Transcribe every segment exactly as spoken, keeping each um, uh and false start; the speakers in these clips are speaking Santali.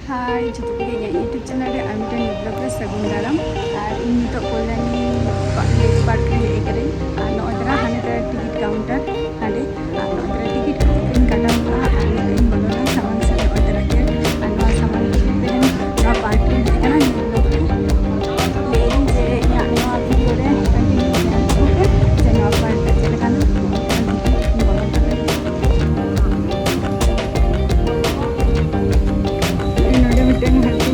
ᱦᱟᱭ, ᱡᱚᱛᱚ ᱠᱚᱜᱮ ᱤᱧᱟᱹᱜ YouTube ᱪᱮᱱᱮᱞ ᱨᱮ ᱟᱨ ᱢᱤᱫᱴᱮᱱ ᱱᱤᱭᱩ ᱵᱞᱚᱜ ᱨᱮ ᱥᱟᱹᱜᱩᱱ ᱫᱟᱨᱟᱢ᱾ ᱟᱨ ᱤᱧ ᱱᱤᱛᱚᱜ ᱠᱚᱞᱭᱟᱱᱤ ᱠᱚᱞᱮᱡᱽ ᱯᱟᱨᱠ ᱨᱮ ᱦᱮᱡ ᱟᱠᱟᱱᱟᱹᱧ᱾ ᱟᱨ ᱱᱚᱜᱼᱚᱭ ᱛᱚᱨᱟ ᱦᱟᱱᱮ ᱛᱚᱨᱟ ᱴᱤᱠᱤᱴ ᱠᱟᱣᱩᱱᱴᱟᱨ ᱦᱟᱸᱰᱮ, ᱟᱨ ᱱᱚᱜᱼᱚᱭ ᱛᱚᱨᱟ ᱴᱤᱠᱤᱴ ᱠᱟᱛᱮ ᱤᱧ ᱠᱟᱴᱟᱣ ᱠᱟᱜᱼᱟ᱾ ᱟᱨ ᱱᱤᱛᱚᱜ ᱤᱧ ᱵᱚᱞᱚᱱᱟ ᱥᱟᱢᱟᱝ ᱥᱮᱫ ᱱᱚᱜᱼᱚᱭ ᱛᱚᱨᱟ ᱜᱮᱴ᱾ ᱟᱨ ᱱᱚᱣᱟ ᱥᱟᱢᱟᱝ ᱨᱮ ᱛᱮᱦᱮᱧ ᱱᱚᱣᱟ ᱯᱟᱨᱠ ᱨᱤᱧ ᱦᱮᱡ ᱟᱠᱟᱱᱟ ᱱᱤᱭᱩ ᱵᱞᱚᱜ ᱨᱮ᱾ ᱞᱟᱹᱭᱟᱹᱧ ᱡᱮ ᱤᱧᱟᱹᱜ ᱱᱚᱣᱟ ᱵᱷᱤᱰᱤᱭᱳ ᱨᱮ ᱠᱚᱱᱴᱤᱱᱤᱭᱩ ᱧᱮᱞ ᱤᱫᱤ ᱯᱮ ᱡᱮ ᱱᱚᱣᱟ ᱯᱟᱨᱠ ᱨᱮ ᱪᱮᱫ ᱞᱮᱠᱟᱱᱟ᱾ ᱱᱚᱰᱮ ᱢᱤᱫᱴᱮᱱ ᱦᱟᱹᱛᱤ,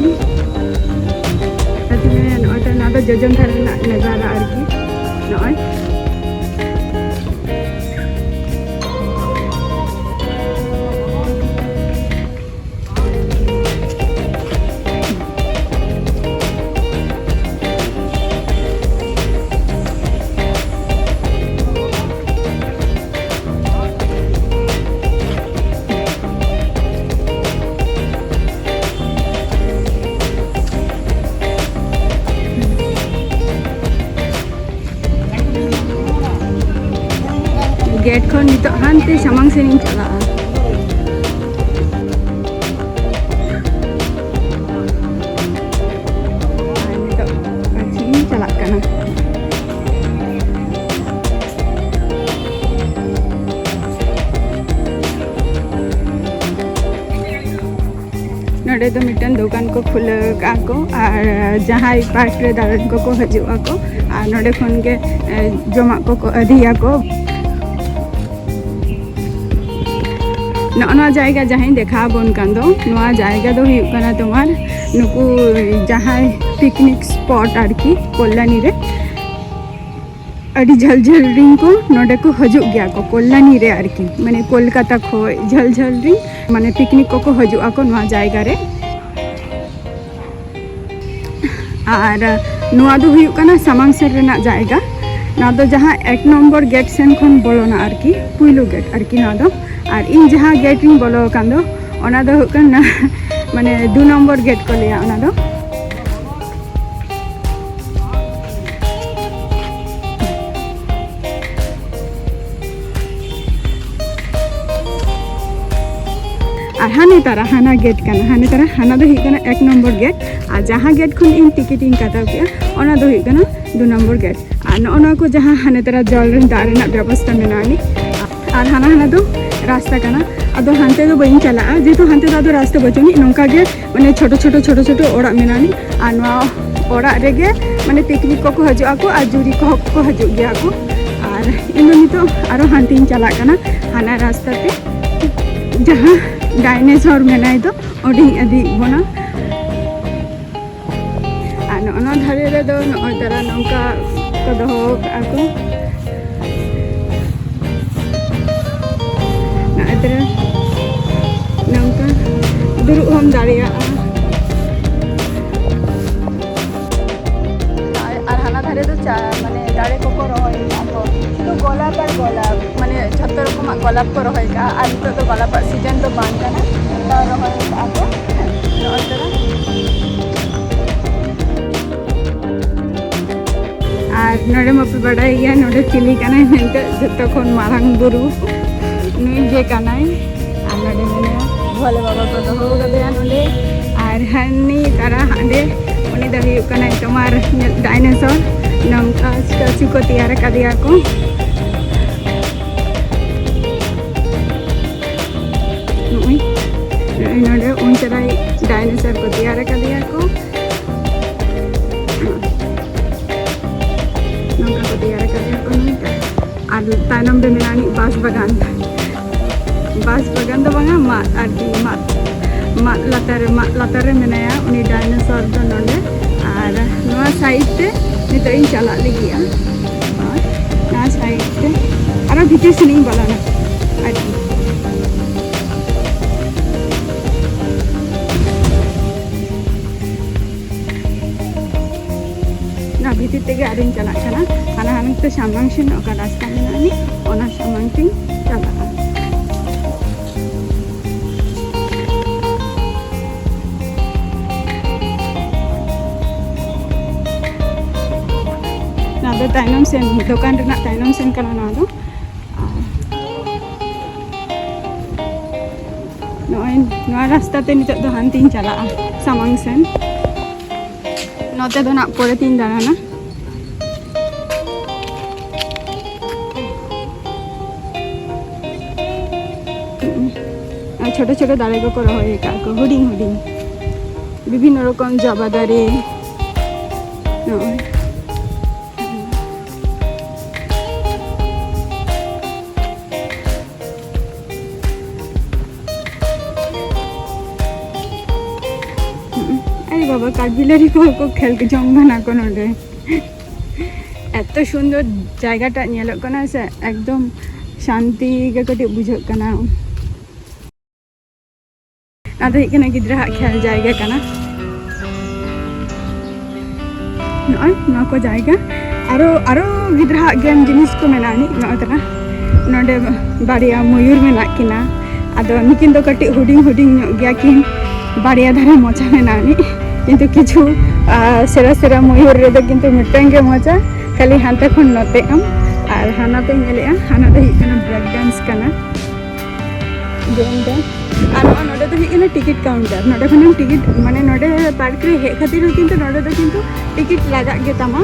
ᱦᱟᱹᱛᱤ ᱢᱮᱱᱟᱭᱟ᱾ ᱱᱚᱜᱼᱚᱭ ᱛᱚ, ᱱᱚᱣᱟ ᱫᱚ ᱡᱚᱡᱚᱢ ᱫᱷᱟᱨᱮ ᱨᱮᱱᱟᱜ ᱱᱟᱡᱟᱨᱟ ᱟᱨᱠᱤ᱾ ᱱᱚᱜᱼᱚᱭ᱾ ᱜᱮᱴ ᱠᱷᱚᱱ ᱱᱤᱛᱚᱜ ᱦᱟᱱᱛᱮ ᱥᱟᱢᱟᱝ ᱥᱮᱫ ᱤᱧ ᱪᱟᱞᱟᱜᱼᱟ᱾ ᱟᱨ ᱱᱤᱛᱚᱜ ᱯᱟᱹᱪᱷᱤ ᱤᱧ ᱪᱟᱞᱟᱜ ᱠᱟᱱᱟ᱾ ᱱᱚᱰᱮ ᱫᱚ ᱢᱤᱫᱴᱟᱝ ᱫᱚᱠᱟᱱ ᱠᱚ ᱠᱷᱩᱞᱟᱹᱣ ᱠᱟᱜᱼᱟ ᱠᱚ, ᱟᱨ ᱡᱟᱦᱟᱸᱭ ᱯᱟᱨᱠ ᱨᱮ ᱫᱟᱬᱟᱱ ᱠᱚᱠᱚ ᱦᱤᱡᱩᱜ ᱟᱠᱚ, ᱟᱨ ᱱᱚᱰᱮ ᱠᱷᱚᱱ ᱜᱮ, ᱮ, ᱡᱚᱢᱟᱜ ᱠᱚᱠᱚ ᱤᱫᱤᱭᱟᱠᱚ᱾ ᱱᱚᱜᱼᱚ ᱱᱚᱣᱟ ᱡᱟᱭᱜᱟ ᱡᱟᱦᱟᱸᱧ ᱫᱮᱠᱷᱟᱣ ᱟᱵᱚᱱ ᱠᱟᱱ ᱫᱚ, ᱱᱚᱣᱟ ᱡᱟᱭᱜᱟ ᱫᱚ ᱦᱩᱭᱩᱜ ᱠᱟᱱᱟ ᱛᱳᱢᱟᱨ ᱱᱩᱠᱩ ᱡᱟᱦᱟᱸᱭ ᱯᱤᱠᱱᱤᱠ ᱥᱯᱚᱴ ᱟᱨᱠᱤ ᱠᱚᱞᱭᱟᱱᱤ ᱨᱮ᱾ ᱟᱹᱰᱤ ᱡᱷᱟᱹᱞ ᱡᱷᱟᱹᱞ ᱨᱤᱱ ᱠᱚ ᱱᱚᱰᱮ ᱠᱚ ᱦᱤᱡᱩᱜ ᱜᱮᱭᱟ ᱠᱚ ᱠᱚᱞᱭᱟᱱᱤ ᱨᱮ ᱟᱨᱠᱤ, ᱢᱟᱱᱮ ᱠᱳᱞᱠᱟᱛᱟ ᱠᱷᱚᱱ ᱡᱷᱟᱹᱞ ᱡᱷᱟᱹᱞ ᱨᱤᱱ ᱢᱟᱱᱮ ᱯᱤᱠᱱᱤᱠ ᱠᱚᱠᱚ ᱦᱤᱡᱩᱜ ᱟᱠᱚ ᱱᱚᱣᱟ ᱡᱟᱭᱜᱟ ᱨᱮ᱾ ᱟᱨ ᱱᱚᱣᱟ ᱫᱚ ᱦᱩᱭᱩᱜ ᱠᱟᱱᱟ ᱥᱟᱢᱟᱝ ᱥᱮᱫ ᱨᱮᱱᱟᱜ ᱡᱟᱭᱜᱟ᱾ ᱱᱚᱣᱟ ᱫᱚ ᱡᱟᱦᱟᱸ ᱮᱠ ᱱᱚᱢᱵᱚᱨ ᱜᱮᱴ ᱥᱮᱱ ᱠᱷᱚᱱ ᱵᱚᱞᱚᱱᱟ ᱟᱨᱠᱤ, ᱯᱩᱭᱞᱩ ᱜᱮᱴ ᱟᱨᱠᱤ ᱱᱚᱣᱟ ᱫᱚ᱾ ᱟᱨ ᱤᱧ ᱡᱟᱦᱟᱸ ᱜᱮᱴ ᱨᱤᱧ ᱵᱚᱞᱚ ᱟᱠᱟᱱ ᱫᱚ, ᱚᱱᱟ ᱫᱚ ᱦᱩᱭᱩᱜ ᱠᱟᱱᱟ ᱢᱟᱱᱮ ᱫᱩ ᱱᱚᱢᱵᱚᱨ ᱜᱮᱴ ᱠᱚ ᱞᱟᱹᱭᱟ ᱚᱱᱟ ᱫᱚ᱾ ᱟᱨ ᱦᱟᱱᱮ ᱛᱟᱨᱟ ᱦᱟᱱᱟ ᱜᱮᱴ ᱠᱟᱱᱟ, ᱦᱟᱱᱮ ᱛᱟᱨᱟ ᱦᱟᱱᱟ ᱫᱚ ᱦᱩᱭᱩᱜ ᱠᱟᱱᱟ ᱮᱠ ᱱᱚᱢᱵᱚᱨ ᱜᱮᱴ᱾ ᱟᱨ ᱡᱟᱦᱟᱸ ᱜᱮᱴ ᱠᱷᱚᱱ ᱤᱧ ᱴᱤᱠᱤᱴ ᱤᱧ ᱠᱟᱴᱟᱣ ᱠᱮᱜᱼᱟ, ᱚᱱᱟ ᱫᱚ ᱦᱩᱭᱩᱜ ᱠᱟᱱᱟ ᱫᱩ ᱱᱚᱢᱵᱚᱨ ᱜᱮᱴ᱾ ᱟᱨ ᱱᱚᱜᱼᱚ ᱱᱚᱣᱟ ᱠᱚ ᱡᱟᱦᱟᱸ ᱦᱟᱱᱮ ᱛᱟᱨᱟ ᱡᱚᱞ ᱨᱮ ᱫᱟᱜ ᱨᱮᱱᱟᱜ ᱵᱮᱵᱚᱥᱛᱟ ᱢᱮᱱᱟᱜ ᱟᱹᱱᱤᱡ᱾ ᱟᱨ ᱦᱟᱱᱟ ᱦᱟᱱᱟ ᱫᱚ ᱨᱟᱥᱛᱟ ᱠᱟᱱᱟ᱾ ᱟᱫᱚ ᱦᱟᱱᱛᱮ ᱫᱚ ᱵᱟᱹᱧ ᱪᱟᱞᱟᱜᱼᱟ, ᱡᱮᱦᱮᱛᱩ ᱦᱟᱱᱛᱮ ᱫᱚ ᱟᱫᱚ ᱨᱟᱥᱛᱟ ᱵᱟᱹᱪᱩᱜ ᱟᱹᱱᱤᱡ᱾ ᱱᱚᱝᱠᱟ ᱜᱮ ᱢᱟᱱᱮ ᱪᱷᱳᱴᱳ ᱪᱷᱳᱴᱳ ᱪᱷᱳᱴᱳ ᱪᱷᱳᱴᱳ ᱚᱲᱟᱜ ᱢᱮᱱᱟᱜ ᱟᱹᱱᱤᱡ᱾ ᱟᱨ ᱱᱚᱣᱟ ᱚᱲᱟᱜ ᱨᱮᱜᱮ ᱢᱟᱱᱮ ᱯᱤᱠᱱᱤᱠ ᱠᱚᱠᱚ ᱦᱤᱡᱩᱜ ᱟᱠᱚ ᱟᱨ ᱡᱩᱨᱤ ᱠᱚᱦᱚᱸ ᱠᱚ ᱦᱤᱡᱩᱜ ᱜᱮᱭᱟ ᱠᱚ᱾ ᱟᱨ ᱤᱧ ᱫᱚ ᱱᱤᱛᱚᱜ ᱟᱨᱚ ᱦᱟᱱᱛᱮᱧ ᱪᱟᱞᱟᱜ ᱠᱟᱱᱟ, ᱦᱟᱱᱟ ᱨᱟᱥᱛᱟ ᱛᱮ, ᱡᱟᱦᱟᱸ ᱰᱟᱭᱱᱮᱥᱚᱨ ᱢᱮᱱᱟᱭ ᱫᱚ, ᱚᱸᱰᱮᱧ ᱤᱫᱤᱭᱮᱫ ᱵᱚᱱᱟ᱾ ᱟᱨ ᱱᱚᱜᱼᱚ ᱱᱚᱣᱟ ᱫᱷᱟᱨᱮ ᱨᱮᱫᱚ ᱱᱚᱜᱼᱚᱭ ᱛᱟᱨᱟ ᱱᱚᱝᱠᱟ ᱠᱚ ᱫᱚᱦᱚ ᱠᱟᱜᱼᱟ ᱠᱚ᱾ ᱱᱚᱜᱼᱚᱭ ᱛᱟᱨᱟ ᱱᱚᱝᱠᱟ ᱫᱩᱲᱩᱵ ᱦᱚᱸᱢ ᱫᱟᱲᱮᱭᱟᱜᱼᱟ᱾ ᱟᱨ, ᱟᱨ ᱦᱟᱱᱟ ᱫᱷᱟᱨᱮ ᱫᱚ ᱪᱟ, ᱢᱟᱱᱮ ᱫᱟᱨᱮ ᱠᱚᱠᱚ ᱨᱚᱦᱚᱭ ᱠᱟᱜᱼᱟ ᱠᱚ, ᱥᱩᱫᱷᱩ ᱜᱳᱞᱟᱯ ᱟᱨ ᱜᱳᱞᱟᱯ, ᱢᱟᱱᱮ ᱡᱷᱚᱛᱚ ᱨᱚᱠᱚᱢᱟᱜ ᱜᱳᱞᱟᱯ ᱠᱚ ᱨᱚᱦᱚᱭ ᱠᱟᱜᱼᱟ᱾ ᱟᱨ ᱱᱤᱛᱚᱜ ᱫᱚ ᱜᱳᱞᱟᱯᱟᱜ ᱥᱤᱡᱮᱱ ᱫᱚ ᱵᱟᱝ ᱠᱟᱱᱟ, ᱛᱟᱣ ᱨᱚᱦᱚᱭ ᱠᱟᱜᱼᱟ ᱠᱚ᱾ ᱱᱚᱜᱼᱚᱭ ᱛᱚᱨᱟ᱾ ᱟᱨ ᱱᱚᱰᱮ ᱢᱟᱯᱮ ᱵᱟᱰᱟᱭ ᱜᱮᱭᱟ, ᱱᱚᱰᱮ ᱪᱤᱞᱤ ᱠᱟᱱᱟᱭ ᱢᱮᱱᱛᱮ, ᱡᱷᱚᱛᱚ ᱠᱷᱚᱱ ᱢᱟᱨᱟᱝ ᱵᱩᱨᱩ ᱱᱩᱭ ᱜᱮ ᱠᱟᱱᱟᱭ᱾ ᱟᱨ ᱱᱚᱰᱮ ᱢᱮᱱᱟᱭᱟ ᱵᱷᱳᱞᱮ ᱵᱟᱵᱟ ᱠᱚ ᱫᱚᱦᱚ ᱠᱟᱫᱮᱭᱟ ᱱᱚᱰᱮ᱾ ᱟᱨ ᱦᱟᱹᱱᱤ ᱛᱟᱨᱟ ᱦᱟᱸᱰᱮ, ᱩᱱᱤ ᱫᱚ ᱦᱩᱭᱩᱜ ᱠᱟᱱᱟᱭ ᱛᱳᱢᱟᱨ ᱰᱟᱭᱱᱮᱥᱚᱨ᱾ ᱱᱚᱝᱠᱟ ᱥᱴᱮᱪᱩ ᱠᱚ ᱛᱮᱭᱟᱨ ᱟᱠᱟᱫᱮᱭᱟ ᱠᱚ᱾ ᱱᱚᱜᱼᱚᱭ, ᱱᱚᱜᱼᱚᱭ ᱱᱚᱰᱮ ᱩᱱ ᱪᱮᱦᱨᱟᱭ ᱰᱟᱭᱱᱮᱥᱚᱨ ᱠᱚ ᱛᱮᱭᱟᱨ ᱟᱠᱟᱫᱮᱭᱟ ᱠᱚ᱾ ᱱᱚᱝᱠᱟ ᱠᱚ ᱛᱮᱭᱟᱨ ᱟᱠᱟᱫᱮᱭᱟ ᱠᱚ ᱱᱚᱝᱠᱟ᱾ ᱟᱨ ᱛᱟᱭᱱᱚᱢ ᱨᱮ ᱢᱮᱱᱟᱜᱼᱟ ᱢᱤᱫ ᱵᱟᱸᱥ ᱵᱟᱜᱟᱱ᱾ ᱵᱟᱸᱥ ᱵᱟᱜᱟᱱ ᱫᱚ ᱵᱟᱝᱟ, ᱢᱟᱫ ᱟᱨᱠᱤ, ᱢᱟᱫ, ᱢᱟᱫ ᱞᱟᱛᱟᱨ ᱨᱮ, ᱢᱟᱫ ᱞᱟᱛᱟᱨ ᱨᱮ ᱢᱮᱱᱟᱭᱟ ᱩᱱᱤ ᱰᱟᱭᱱᱮᱥᱚᱨ ᱫᱚ ᱱᱚᱰᱮ᱾ ᱟᱨ ᱱᱚᱣᱟ ᱥᱟᱭᱤᱰ ᱛᱮ ᱱᱤᱛᱚᱜ ᱤᱧ ᱪᱟᱞᱟᱜ ᱞᱟᱹᱜᱤᱫᱼᱟ᱾ ᱟᱨ ᱱᱚᱣᱟ ᱥᱟᱭᱤᱰ ᱛᱮ ᱟᱨᱚ ᱵᱷᱤᱛᱤᱨ ᱥᱮᱱ ᱤᱧ ᱵᱚᱞᱚᱱᱟ ᱟᱨᱠᱤ᱾ ᱱᱚᱣᱟ ᱵᱷᱤᱛᱤᱨ ᱛᱮᱜᱮ ᱟᱨᱤᱧ ᱪᱟᱞᱟᱜ ᱠᱟᱱᱟ᱾ ᱦᱟᱱᱟ ᱦᱟᱱᱛᱮ ᱥᱟᱢᱟᱝ ᱥᱮᱱ ᱚᱠᱟ ᱨᱟᱥᱛᱟ ᱢᱮᱱᱟᱜ ᱟᱹᱱᱤᱡ, ᱚᱱᱟ ᱥᱟᱢᱟᱝ ᱛᱮᱧ ᱪᱟᱞᱟᱜᱼᱟ᱾ ᱱᱚᱣᱟ ᱫᱚ ᱛᱟᱭᱱᱚᱢ ᱥᱮᱱ, ᱫᱚᱠᱟᱱ ᱨᱮᱱᱟᱜ ᱛᱟᱭᱱᱚᱢ ᱥᱮᱱ ᱠᱟᱱᱟ ᱱᱚᱣᱟ ᱫᱚ᱾ ᱱᱚᱜᱼᱚᱭ ᱱᱚᱣᱟ ᱨᱟᱥᱛᱟ ᱛᱮ ᱱᱤᱛᱚᱜ ᱫᱚ ᱦᱟᱱᱛᱮᱧ ᱪᱟᱞᱟᱜᱼᱟ ᱥᱟᱢᱟᱝ ᱥᱮᱱ᱾ ᱱᱚᱛᱮ ᱫᱚ ᱱᱟᱜ ᱯᱚᱨᱮ ᱛᱤᱧ ᱫᱟᱬᱟᱱᱟ᱾ ᱟᱨ ᱪᱷᱳᱴᱳ ᱪᱷᱳᱴᱳ ᱫᱟᱨᱮ ᱠᱚᱠᱚ ᱨᱚᱦᱚᱭ ᱟᱠᱟᱫ ᱠᱚ, ᱦᱩᱰᱤᱧ ᱦᱩᱰᱤᱧ, ᱵᱤᱵᱷᱤᱱᱱᱚ ᱨᱚᱠᱚᱢ ᱡᱚᱵᱟ ᱫᱟᱨᱮ᱾ ᱱᱚᱜᱼᱚᱭ᱾ ᱟᱨᱮ ᱵᱟᱵᱟ, ᱠᱟᱴᱵᱤᱞᱟᱹᱨᱤ ᱠᱚᱦᱚᱸ ᱠᱚ ᱠᱷᱮᱞ ᱡᱚᱝ ᱠᱟᱱᱟ ᱠᱚ ᱱᱚᱰᱮ᱾ ᱮᱛᱚ ᱥᱩᱱᱫᱚᱨ ᱡᱟᱭᱜᱟᱴᱟᱜ ᱧᱮᱞᱚᱜ ᱠᱟᱱᱟ ᱥᱮ, ᱮᱠᱫᱚᱢ ᱥᱟᱱᱛᱤ ᱜᱮ ᱠᱟᱹᱴᱤᱡ ᱵᱩᱡᱷᱟᱹᱜ ᱠᱟᱱᱟ᱾ ᱱᱚᱣᱟ ᱫᱚ ᱦᱩᱭᱩᱜ ᱠᱟᱱᱟ ᱜᱤᱫᱽᱨᱟᱹ ᱦᱟᱜ ᱠᱷᱮᱞ ᱡᱟᱭᱜᱟ ᱠᱟᱱᱟ᱾ ᱱᱚᱜᱼᱚᱭ ᱱᱚᱣᱟ ᱠᱚ ᱡᱟᱭᱜᱟ, ᱟᱨᱚ, ᱟᱨᱚ ᱜᱤᱫᱽᱨᱟᱹ ᱦᱟᱜ ᱜᱮᱢ ᱡᱤᱱᱤᱥ ᱠᱚ ᱢᱮᱱᱟᱜᱼᱟ ᱟᱹᱱᱤᱡ᱾ ᱱᱚᱜᱼᱚᱭ ᱛᱟᱨᱟ ᱱᱚᱰᱮ ᱵᱟᱨᱭᱟ ᱢᱚᱭᱩᱨ ᱢᱮᱱᱟᱜ ᱠᱤᱱᱟ᱾ ᱟᱫᱚ ᱱᱩᱠᱤᱱ ᱫᱚ ᱠᱟᱹᱴᱤᱡ ᱦᱩᱰᱤᱧ ᱦᱩᱰᱤᱧ ᱧᱚᱜ ᱜᱮᱭᱟ ᱠᱤᱱ, ᱵᱟᱨᱭᱟ ᱫᱷᱟᱨᱮ ᱢᱚᱪᱟ ᱢᱮᱱᱟᱜ ᱟᱹᱱᱤᱡ, ᱠᱤᱱᱛᱩ ᱠᱤᱪᱷᱩ, ᱟᱨ, ᱥᱮᱬᱟ ᱥᱮᱬᱟ ᱢᱚᱭᱩᱨ ᱨᱮᱫᱚ ᱠᱤᱱᱛᱩ ᱢᱤᱫᱴᱟᱝ ᱜᱮ ᱢᱚᱪᱟ, ᱠᱷᱟᱹᱞᱤ ᱦᱟᱱᱛᱮ ᱠᱷᱚᱱ ᱱᱚᱛᱮ ᱟᱢ, ᱟᱨ ᱦᱟᱱᱟ ᱯᱮ ᱧᱮᱞᱮᱜᱼᱟ, ᱦᱟᱱᱟ ᱫᱚ ᱦᱩᱭᱩᱜ ᱠᱟᱱᱟ ᱵᱨᱮᱠ ᱰᱮᱱᱥ ᱠᱟᱱᱟ᱾ ᱡᱚᱢ ᱫᱚ᱾ ᱟᱨ ᱱᱚᱜᱼᱚᱭ ᱱᱚᱰᱮ ᱫᱚ ᱦᱩᱭᱩᱜ ᱠᱟᱱᱟ ᱴᱤᱠᱤᱴ ᱠᱟᱣᱩᱱᱴᱟᱨ᱾ ᱱᱚᱰᱮ ᱠᱷᱚᱱᱟᱜ ᱴᱤᱠᱤᱴ, ᱢᱟᱱᱮ, ᱱᱚᱰᱮ ᱯᱟᱨᱠ ᱨᱮ ᱦᱮᱡ ᱠᱷᱟᱹᱛᱤᱨ ᱦᱚᱸ ᱠᱤᱱᱛᱩ ᱱᱚᱰᱮ ᱫᱚ ᱠᱤᱱᱛᱩ ᱴᱤᱠᱤᱴ ᱞᱟᱜᱟᱜ ᱜᱮ ᱛᱟᱢᱟ᱾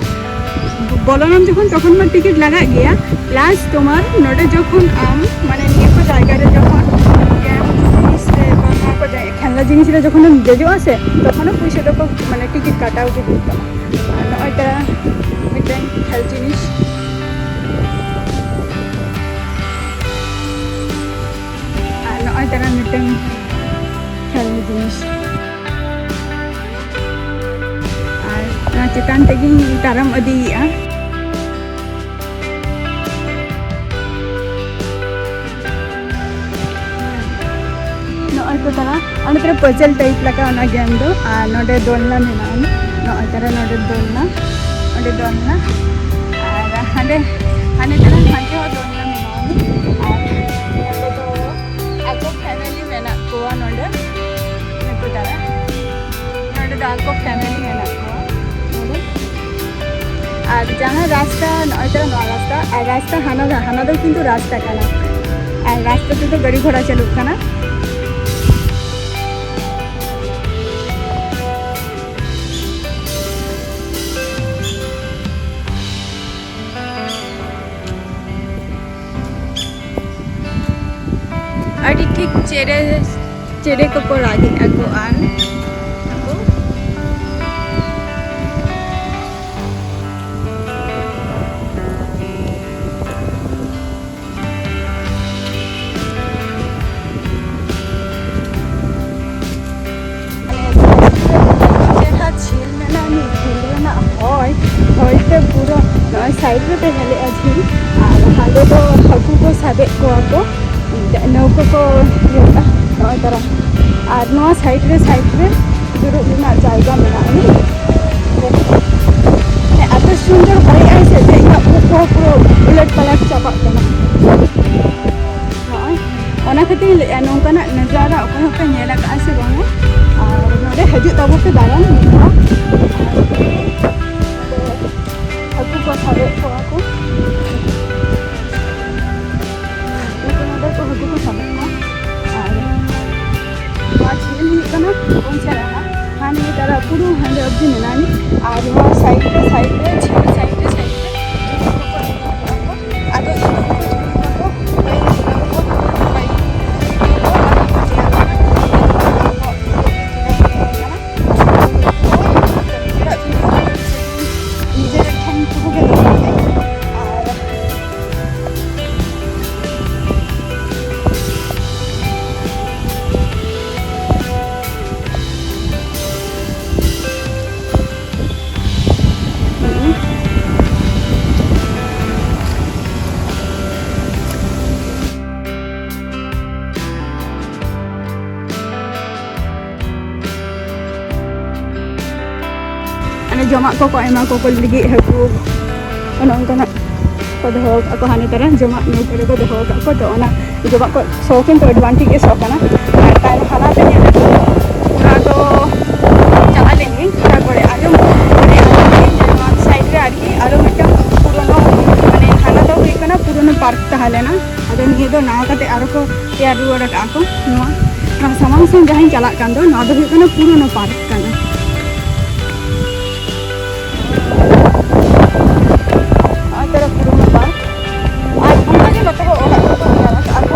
ᱵᱚᱞᱚᱱᱟᱢ ᱡᱚᱠᱷᱚᱱ, ᱛᱚᱠᱷᱚᱱ ᱢᱟ ᱴᱤᱠᱤᱴ ᱞᱟᱜᱟᱜ ᱜᱮᱭᱟ, ᱯᱞᱟᱥ ᱛᱳᱢᱟᱨ ᱱᱚᱰᱮ ᱡᱚᱠᱷᱚᱱ ᱟᱢ, ᱢᱟᱱᱮ, ᱱᱤᱭᱟᱹ ᱠᱚ ᱡᱟᱭᱜᱟ ᱨᱮ ᱡᱚᱠᱷᱚᱱ ᱜᱮᱢ ᱡᱤᱱᱤᱥ ᱨᱮ ᱵᱟ ᱱᱚᱣᱟ ᱠᱚ ᱡᱟᱭ-, ᱠᱷᱮᱞᱱᱟ ᱡᱤᱱᱤᱥ ᱨᱮ ᱡᱚᱠᱷᱚᱱᱮᱢ ᱫᱮᱡᱚᱜᱼᱟ ᱥᱮ, ᱛᱚᱠᱷᱚᱱ ᱦᱚᱸ ᱯᱩᱭᱥᱟᱹ ᱫᱚᱠᱚ, ᱢᱟᱱᱮ, ᱴᱤᱠᱤᱴ ᱠᱟᱴᱟᱣ ᱜᱮ ᱦᱩᱭᱩᱜ ᱛᱟᱢᱟ᱾ ᱟᱨ ᱱᱚᱜᱼᱚᱭ ᱛᱟᱨᱟ ᱢᱤᱫᱴᱮᱱ ᱠᱷᱮᱞ ᱡᱤᱱᱤᱥ᱾ ᱟᱨ ᱱᱚᱜᱼᱚᱭ ᱛᱟᱨᱟ ᱢᱤᱫᱴᱮᱱ ᱠᱷᱮᱞ ᱡᱤᱱᱤᱥ᱾ ᱟᱨ ᱱᱚᱣᱟ ᱪᱮᱛᱟᱱ ᱛᱮᱜᱮᱧ ᱛᱟᱲᱟᱢ ᱤᱫᱤᱭᱮᱫᱼᱟ᱾ ᱱᱚᱜᱼᱚᱭ ᱠᱚ ᱛᱟᱨᱟ, ᱚᱸᱰᱮ ᱛᱟᱨᱟ ᱯᱟᱡᱮᱞ ᱴᱟᱭᱤᱯ ᱞᱮᱠᱟ ᱚᱱᱟ ᱜᱮᱢ ᱫᱚ᱾ ᱟᱨ ᱱᱚᱰᱮ ᱫᱳᱞᱱᱟ ᱢᱮᱱᱟᱜᱼᱟ, ᱱᱚᱜᱼᱚᱭ ᱛᱟᱨᱟ ᱱᱚᱰᱮ ᱫᱳᱞᱱᱟ, ᱚᱸᱰᱮ ᱫᱳᱞᱱᱟ᱾ ᱟᱨ ᱦᱟᱸᱰᱮ, ᱦᱟᱸᱰᱮ ᱛᱟᱨᱟ ᱦᱟᱸᱰᱮ ᱦᱚᱸ ᱫᱳᱞᱱᱟ ᱢᱮᱱᱟᱜᱼᱟ᱾ ᱟᱨ ᱱᱚᱰᱮ ᱫᱚ ᱟᱠᱚ ᱯᱷᱮᱢᱮᱞᱤ ᱢᱮᱱᱟᱜ ᱠᱚᱣᱟ ᱱᱚᱰᱮ᱾ ᱱᱩᱠᱩ ᱫᱟᱫᱟ᱾ ᱱᱚᱰᱮ ᱫᱚ ᱟᱠᱚ ᱯᱷᱮᱢᱮᱞᱤ ᱢᱮᱱᱟᱜ ᱠᱚᱣᱟ ᱱᱚᱰᱮ᱾ ᱟᱨ ᱡᱟᱦᱟᱸ ᱨᱟᱥᱛᱟ, ᱱᱚᱜᱼᱚᱭ ᱛᱚ ᱱᱚᱣᱟ ᱨᱟᱥᱛᱟ, ᱟᱨ ᱨᱟᱥᱛᱟ ᱦᱟᱱᱟ, ᱦᱟᱱᱟ ᱫᱚ ᱠᱤᱱᱛᱩ ᱨᱟᱥᱛᱟ ᱠᱟᱱᱟ᱾ ᱟᱨ ᱨᱟᱥᱛᱟ ᱛᱮᱫᱚ ᱜᱟᱹᱰᱤ ᱜᱷᱚᱲᱟ ᱪᱟᱹᱞᱩᱜ ᱠᱟᱱᱟ᱾ ᱪᱮᱬᱮ ᱠᱚᱠᱚ ᱨᱟᱜᱮᱫᱼᱟ ᱠᱚ ᱟᱨ ᱟᱠᱚ ᱪᱮᱦᱨᱟ ᱡᱷᱤᱞ ᱢᱮᱱᱟᱜᱼᱟ, ᱢᱤᱫ ᱡᱷᱤᱞ ᱨᱮᱱᱟᱜ ᱦᱚᱭ, ᱦᱚᱭ ᱛᱮ ᱯᱩᱨᱟᱹ ᱱᱚᱜᱼᱚᱭ side ᱨᱮ ᱛᱟᱦᱮᱸ ᱞᱮᱜᱼᱟ ᱡᱷᱤᱞ᱾ ᱟᱨ ᱦᱟᱸᱰᱮ ᱫᱚ ᱦᱟᱹᱠᱩ ᱠᱚ ᱥᱟᱵᱮᱫ ᱠᱚᱣᱟ ᱠᱚ, ᱱᱟᱹᱣᱠᱟᱹ ᱠᱚ ᱤᱭᱟᱹ ᱠᱟᱜᱼᱟ ᱱᱚᱜᱼᱚᱭ ᱛᱟᱨᱟ᱾ ᱟᱨ ᱱᱚᱣᱟ side ᱨᱮ, side ᱨᱮ ᱫᱩᱲᱩᱵ ᱨᱮᱱᱟᱜ ᱡᱟᱭᱜᱟ ᱢᱮᱱᱟᱜᱼᱟ᱾ ᱢᱟᱱᱮ ᱮᱛᱚ ᱥᱩᱱᱫᱚᱨ ᱦᱚᱭᱮᱜᱼᱟᱭ ᱥᱮ ᱡᱮ ᱤᱧᱟᱹᱜ ᱩᱵ ᱠᱚᱦᱚᱸ ᱯᱩᱨᱟᱹ ᱩᱞᱟᱹᱴ ᱯᱟᱞᱟᱴ ᱪᱟᱵᱟᱜ ᱠᱟᱱᱟ᱾ ᱱᱚᱜᱼᱚᱭ ᱚᱱᱟ ᱠᱷᱟᱹᱛᱤᱨ ᱤᱧ ᱞᱟᱹᱭᱮᱫᱼᱟ, ᱱᱚᱝᱠᱟᱱᱟᱜ ᱱᱟᱡᱟᱨᱟ ᱚᱠᱚᱭ ᱦᱚᱸᱯᱮ ᱧᱮᱞ ᱟᱠᱟᱫᱼᱟ ᱥᱮ ᱵᱟᱝᱟ? ᱟᱨ ᱱᱚᱰᱮ ᱦᱤᱡᱩᱜ ᱛᱟᱵᱚ ᱯᱮ ᱫᱟᱬᱟᱱ ᱢᱤᱫ ᱫᱷᱟᱣ᱾ ᱦᱟᱹᱠᱩ ᱠᱚ ᱥᱟᱵᱮᱫ ᱠᱚᱣᱟ ᱠᱚ᱾ ᱩᱱᱠᱩ ᱱᱚᱰᱮ ᱠᱚ ᱦᱟᱹᱠᱩ ᱠᱚ ᱥᱟᱵᱮᱫ ᱠᱚᱣᱟ᱾ ᱟᱨ ᱱᱚᱣᱟ ᱡᱷᱤᱞ ᱦᱩᱭᱩᱜ ᱠᱟᱱᱟ ᱯᱚᱧᱪᱟᱨᱟᱦᱟ᱾ ᱦᱟᱱᱮ ᱛᱟᱨᱟ ᱯᱩᱨᱟᱹ ᱦᱟᱸᱰᱮ ᱚᱵᱫᱤ ᱢᱮᱱᱟᱜᱼᱟ᱾ ᱟᱨ ᱱᱚᱣᱟ side ᱨᱮ, side ᱨᱮ, ᱡᱷᱤᱞ side ᱨᱮ, side ᱨᱮ ᱡᱷᱤᱞ ᱠᱚᱠᱚ ᱮᱢ ᱟᱠᱟᱫ ᱠᱚᱣᱟ᱾ ᱟᱫᱚ ᱤᱧ ᱫᱚ ᱩᱱᱠᱩ ᱡᱷᱤᱞ ᱠᱚᱫᱚ ᱵᱟᱹᱧ ᱛᱩᱞᱟᱹᱣ ᱠᱚᱣᱟ, ᱵᱟᱹᱧ ᱵᱷᱤᱰᱤᱭᱳ ᱠᱚᱣᱟ, ᱚᱱᱟ ᱠᱚ ᱧᱮᱞ ᱠᱟᱱᱟ᱾ ᱤᱧ ᱫᱚ ᱟᱠᱚᱣᱟᱜ ᱵᱷᱤᱰᱤᱭᱳ ᱜᱮ ᱛᱩᱞᱟᱹᱣ ᱥᱟᱱᱟᱧ ᱠᱟᱱᱟ᱾ ᱱᱤᱡᱮᱨᱟᱜ ᱵᱷᱤᱰᱤᱭᱳ ᱱᱤᱡᱮᱨ ᱴᱷᱮᱱ ᱴᱩᱠᱩ ᱜᱮ ᱫᱚᱦᱚᱭ ᱢᱮ᱾ ᱟᱨ ᱢᱟᱱᱮ ᱡᱚᱢᱟᱜ ᱠᱚᱠᱚ ᱮᱢᱟ ᱠᱚ ᱞᱟᱹᱜᱤᱫ ᱦᱟᱹᱠᱩ, ᱚᱱᱮ ᱚᱱᱠᱟᱱᱟᱜ ᱠᱚ ᱫᱚᱦᱚ ᱟᱠᱟᱫ ᱠᱚ ᱦᱟᱱᱮ ᱛᱟᱨᱟ, ᱡᱚᱢᱟᱜ ᱧᱩ ᱠᱚᱨᱮ ᱠᱚ ᱫᱚᱦᱚ ᱟᱠᱟᱫ ᱠᱚ᱾ ᱛᱚ ᱚᱱᱟ ᱡᱚᱢᱟᱜ ᱠᱚ ᱥᱚ ᱠᱤᱱᱛᱩ ᱟᱹᱰᱤ ᱵᱟᱝ ᱴᱷᱤᱠ ᱜᱮ ᱥᱚ ᱠᱟᱱᱟ᱾ ᱟᱨ ᱛᱟᱭᱚᱢ ᱦᱟᱱᱟ ᱛᱮ ᱧᱮᱞ ᱞᱮᱫ ᱫᱚ, ᱚᱱᱟ ᱫᱚ ᱪᱟᱞᱟᱜ ᱞᱟᱹᱜᱤᱫ ᱛᱟᱨᱯᱚᱨᱮ ᱟᱨᱦᱚᱸ ᱢᱟᱱᱮ ᱟᱨᱦᱚᱸ ᱢᱤᱫᱴᱟᱝ ᱥᱟᱭᱤᱰ ᱨᱮ ᱟᱨᱠᱤ ᱟᱨᱦᱚᱸ ᱢᱤᱫᱴᱟᱝ ᱯᱩᱨᱚᱱᱚ, ᱢᱟᱱᱮ ᱦᱟᱱᱟ ᱫᱚ ᱦᱩᱭᱩᱜ ᱠᱟᱱᱟ ᱯᱩᱨᱚᱱᱚ ᱯᱟᱨᱠ ᱛᱟᱦᱮᱸ ᱞᱮᱱᱟ, ᱟᱫᱚ ᱱᱤᱭᱟᱹ ᱫᱚ ᱱᱟᱣᱟ ᱠᱟᱛᱮ ᱟᱨᱚ ᱠᱚ ᱛᱮᱭᱟᱨ ᱨᱩᱣᱟᱹᱲ ᱟᱠᱟᱫᱼᱟ ᱠᱚ᱾ ᱱᱚᱣᱟ, ᱱᱚᱣᱟ ᱥᱟᱢᱟᱝ ᱥᱮᱱ ᱡᱟᱦᱟᱸᱧ ᱪᱟᱞᱟᱜ ᱠᱟᱱ ᱫᱚ, ᱱᱚᱣᱟ ᱫᱚ ᱦᱩᱭᱩᱜ ᱠᱟᱱᱟ ᱯᱩᱨᱚᱱᱚ ᱯᱟᱨᱠ ᱠᱟᱱᱟ᱾ ᱱᱚᱜᱼᱚᱭ ᱛᱟᱨᱟ ᱯᱩᱨᱚᱱᱚ ᱯᱟᱨᱠ᱾ ᱟᱨ ᱚᱱᱠᱟ ᱜᱮ ᱱᱚᱛᱮ ᱦᱚᱸ ᱚᱲᱟᱜ ᱠᱚᱠᱚ ᱛᱮᱭᱟᱨ ᱟᱠᱟᱫᱼᱟ ᱠᱚ᱾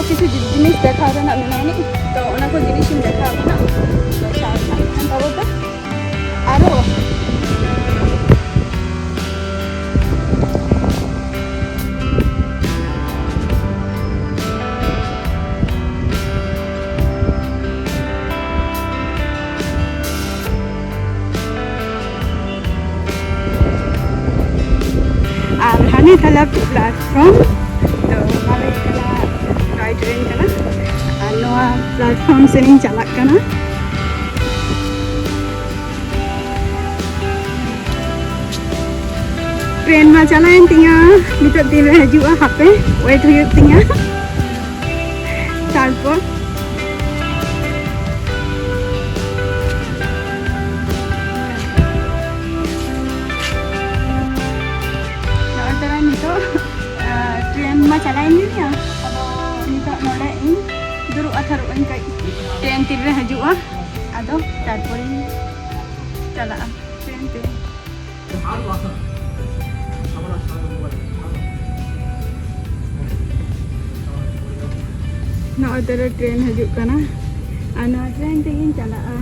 ᱠᱤᱪᱷᱩ ᱡᱤ-, ᱡᱤᱱᱤᱥ ᱫᱮᱠᱷᱟᱣ ᱨᱮᱱᱟᱜ ᱢᱮᱱᱟᱜᱼᱟ ᱟᱹᱱᱤᱡ, ᱛᱚ ᱚᱱᱟ ᱠᱚ ᱡᱤᱱᱤᱥ ᱤᱧ ᱫᱮᱠᱷᱟᱣ ᱟᱵᱚᱱᱟ᱾ ᱛᱚ ᱪᱟᱞᱟᱜ ᱠᱟᱱ ᱛᱟᱵᱚ ᱯᱮ ᱟᱨᱚ᱾ ᱟᱨ ᱦᱟᱱᱮ ᱛᱟᱞᱟ platform ᱫᱚ ᱚᱱᱟ ᱦᱩᱭᱩᱜ ᱠᱟᱱᱟ toy train ᱠᱟᱱᱟ᱾ ᱟᱨ ᱱᱚᱣᱟ platform ᱥᱮᱱ ᱤᱧ ᱪᱟᱞᱟᱜ ᱠᱟᱱᱟ᱾ Train ᱢᱟ ᱪᱟᱞᱟᱣᱮᱱ ᱛᱤᱧᱟ, ᱱᱤᱛᱚᱜ ᱛᱤᱱᱨᱮ ᱦᱤᱡᱩᱜᱼᱟ ᱦᱟᱯᱮ wait ᱦᱩᱭᱩᱜ ᱛᱤᱧᱟ᱾ ᱛᱟᱨᱯᱚᱨ ᱱᱚᱜᱼᱚᱭ ᱛᱚᱨᱟ ᱱᱤᱛᱚᱜ, ᱟᱸ, train ᱢᱟ ᱪᱟᱞᱟᱣᱮᱱ ᱜᱮᱭᱟ, ᱟᱫᱚ ᱱᱤᱛᱚᱜ ᱱᱚᱰᱮ ᱤᱧ ᱫᱩᱲᱩᱵ ᱦᱟᱛᱟᱲᱚᱜ ᱟᱹᱧ ᱠᱟᱹᱡ, train ᱛᱤᱱᱨᱮ ᱦᱤᱡᱩᱜᱼᱟ, ᱟᱫᱚ ᱛᱟᱨᱯᱚᱨᱤᱧ ᱪᱟᱞᱟᱜᱼᱟ train ᱛᱮ᱾ ᱱᱚᱜᱼᱚᱭ ᱛᱚᱨᱟ train ᱦᱤᱡᱩᱜ ᱠᱟᱱᱟ ᱟᱨ ᱱᱚᱣᱟ train ᱛᱮᱜᱤᱧ ᱪᱟᱞᱟᱜᱼᱟ᱾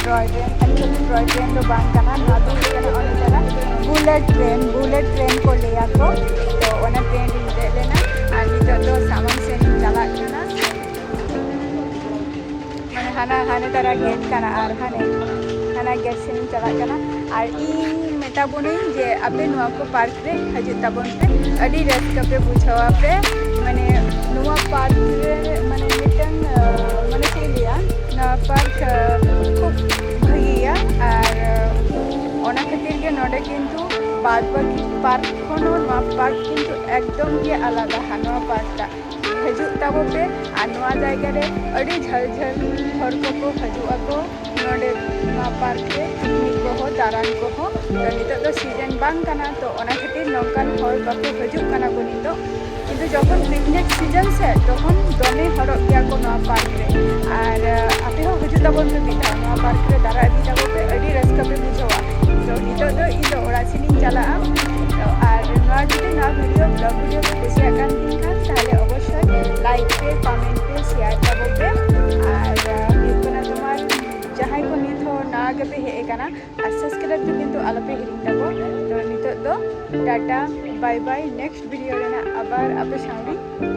ᱴᱚᱭ ᱴᱨᱮᱱ, actually ᱴᱚᱭ ᱴᱨᱮᱱ ᱫᱚ ᱵᱟᱝ ᱠᱟᱱᱟ, ᱱᱚᱣᱟ ᱫᱚ ᱦᱩᱭᱩᱜ ᱠᱟᱱᱟ ᱚᱱᱮ ᱡᱟᱦᱟᱸ ᱵᱩᱞᱮᱴ ᱴᱨᱮᱱ, ᱵᱩᱞᱮᱴ ᱴᱨᱮᱱ ᱠᱚ ᱞᱟᱹᱭᱟ ᱠᱚ᱾ ᱛᱚ ᱚᱱᱟ ᱴᱨᱮᱱ ᱨᱤᱧ ᱫᱮᱡ ᱞᱮᱱᱟ ᱟᱨ ᱱᱤᱛᱚᱜ ᱫᱚ ᱥᱟᱢᱟᱝ ᱥᱮᱫ ᱤᱧ ᱪᱟᱞᱟᱜ ᱠᱟᱱᱟ᱾ ᱢᱟᱱᱮ ᱦᱟᱱᱟ, ᱦᱟᱱᱮ ᱛᱟᱨᱟ ᱜᱮᱴ ᱠᱟᱱᱟ ᱟᱨ ᱦᱟᱱᱮ, ᱦᱟᱱᱟ ᱜᱮᱴ ᱥᱮᱫ ᱤᱧ ᱪᱟᱞᱟᱜ ᱠᱟᱱᱟ᱾ ᱟᱨ ᱤᱧ ᱢᱮᱛᱟ ᱵᱚᱱᱟᱹᱧ ᱡᱮ ᱟᱯᱮ ᱱᱚᱣᱟ ᱠᱚ ᱯᱟᱨᱠ ᱨᱮ ᱦᱤᱡᱩᱜ ᱛᱟᱵᱚᱱ ᱯᱮ, ᱟᱹᱰᱤ ᱨᱟᱹᱥᱠᱟᱹ ᱯᱮ ᱵᱩᱡᱷᱟᱹᱣᱟ ᱯᱮ᱾ ᱢᱟᱱᱮ ᱱᱚᱣᱟ ᱯᱟᱨᱠ ᱨᱮ ᱢᱟᱱᱮ ᱢᱤᱫᱴᱟᱝ, ᱟᱸ, ᱢᱟᱱᱮ ᱪᱮᱫ ᱤᱧ ᱞᱟᱹᱭᱟ, ᱱᱚᱣᱟ ᱯᱟᱨᱠ, ᱟᱸ, ᱠᱷᱩᱵ ᱵᱷᱟᱹᱜᱤᱭᱟ᱾ ᱟᱨ, ᱟᱸ, ᱚᱱᱟ ᱠᱷᱟᱹᱛᱤᱨ ᱜᱮ ᱱᱚᱰᱮ ᱠᱤᱱᱛᱩ ᱵᱟᱫ ᱵᱟᱹᱠᱤ ᱯᱟᱨᱠ ᱠᱷᱚᱱ ᱦᱚᱸ ᱱᱚᱣᱟ ᱯᱟᱨᱠ ᱠᱤᱱᱛᱩ ᱮᱠᱫᱚᱢ ᱜᱮ ᱟᱞᱟᱫᱟ᱾ ᱱᱚᱣᱟ ᱯᱟᱨᱠ ᱴᱟᱜ ᱦᱤᱡᱩᱜ ᱛᱟᱵᱚ ᱯᱮ᱾ ᱟᱨ ᱱᱚᱣᱟ ᱡᱟᱭᱜᱟ ᱨᱮ ᱟᱹᱰᱤ ᱡᱷᱟᱹᱞ ᱡᱷᱟᱹᱞ ᱦᱚᱲ ᱠᱚᱠᱚ ᱦᱤᱡᱩᱜ ᱟᱠᱚ ᱱᱚᱰᱮ, ᱱᱚᱣᱟ ᱯᱟᱨᱠ ᱨᱮ ᱯᱤᱠᱱᱤᱠ ᱠᱚᱦᱚᱸ, ᱫᱟᱬᱟᱱ ᱠᱚᱦᱚᱸ᱾ ᱛᱚ ᱱᱤᱛᱚᱜ ᱫᱚ ᱥᱤᱡᱮᱱ ᱵᱟᱝ ᱠᱟᱱᱟ, ᱛᱚ ᱚᱱᱟ ᱠᱷᱟᱹᱛᱤᱨ ᱱᱚᱝᱠᱟᱱ ᱦᱚᱲ ᱵᱟᱠᱚ ᱦᱤᱡᱩᱜ ᱠᱟᱱᱟ ᱠᱚ ᱱᱤᱛᱚᱜ᱾ ᱠᱤᱱᱛᱩ ᱡᱚᱠᱷᱚᱱ ᱯᱤᱠᱱᱤᱠ ᱥᱤᱡᱮᱱ ᱥᱮ, ᱛᱚᱠᱷᱚᱱ ᱫᱚᱢᱮ ᱦᱚᱲᱚᱜ ᱜᱮᱭᱟ ᱠᱚ ᱱᱚᱣᱟ ᱯᱟᱨᱠ ᱨᱮ᱾ ᱟᱨ, ᱟᱸ, ᱟᱯᱮ ᱦᱚᱸ ᱦᱤᱡᱩᱜ ᱛᱟᱵᱚᱱ ᱯᱮ ᱢᱤᱫ ᱫᱷᱟᱣ, ᱱᱚᱣᱟ ᱯᱟᱨᱠ ᱨᱮ ᱫᱟᱬᱟ ᱤᱫᱤ ᱛᱟᱵᱚ ᱯᱮ, ᱟᱹᱰᱤ ᱨᱟᱹᱥᱠᱟᱹ ᱯᱮ ᱵᱩᱡᱷᱟᱹᱣᱟ᱾ ᱛᱚ ᱱᱤᱛᱚᱜ ᱫᱚ ᱤᱧ ᱫᱚ ᱚᱲᱟᱜ ᱥᱮᱫ ᱤᱧ ᱪᱟᱞᱟᱜᱼᱟ᱾ ᱛᱚ ᱟᱨ ᱱᱚᱣᱟ ᱡᱩᱫᱤ ᱱᱚᱣᱟ ᱵᱷᱤᱰᱤᱭᱳ, ᱵᱞᱚᱜ ᱵᱷᱤᱰᱤᱭᱳ ᱯᱮ ᱠᱩᱥᱤᱭᱟᱜ ᱠᱟᱱ ᱠᱷᱟᱱ, ᱛᱟᱦᱚᱞᱮ ᱚᱵᱚᱥᱥᱳᱭ ᱞᱟᱭᱤᱠ ᱯᱮ, ᱠᱚᱢᱮᱱᱴ ᱯᱮ, ᱥᱮᱭᱟᱨ ᱛᱟᱵᱚ ᱯᱮ᱾ ᱟᱨ, ᱟᱸ, ᱦᱩᱭᱩᱜ ᱠᱟᱱᱟ ᱛᱳᱢᱟᱨ ᱡᱟᱦᱟᱸᱭ ᱠᱚ ᱱᱤᱛ ᱦᱚᱸ ᱱᱟᱣᱟ ᱜᱮᱯᱮ ᱦᱮᱡ ᱟᱠᱟᱱᱟ, ᱟᱨ ᱥᱟᱵᱥᱠᱨᱟᱭᱤᱵ ᱫᱚ ᱠᱤᱱᱛᱩ ᱟᱞᱚᱯᱮ ᱦᱤᱲᱤᱧ ᱛᱟᱵᱚ᱾ ᱛᱚ ᱱᱤᱛᱚᱜ ᱫᱚ ᱴᱟᱴᱟ, ᱵᱟᱭ ᱵᱟᱭ, ᱱᱮᱠᱥᱴ ᱵᱷᱤᱰᱤᱭᱳ ᱨᱮᱱᱟᱜ ᱟᱵᱟᱨ ᱟᱯᱮ ᱥᱟᱶ ᱨᱤᱧ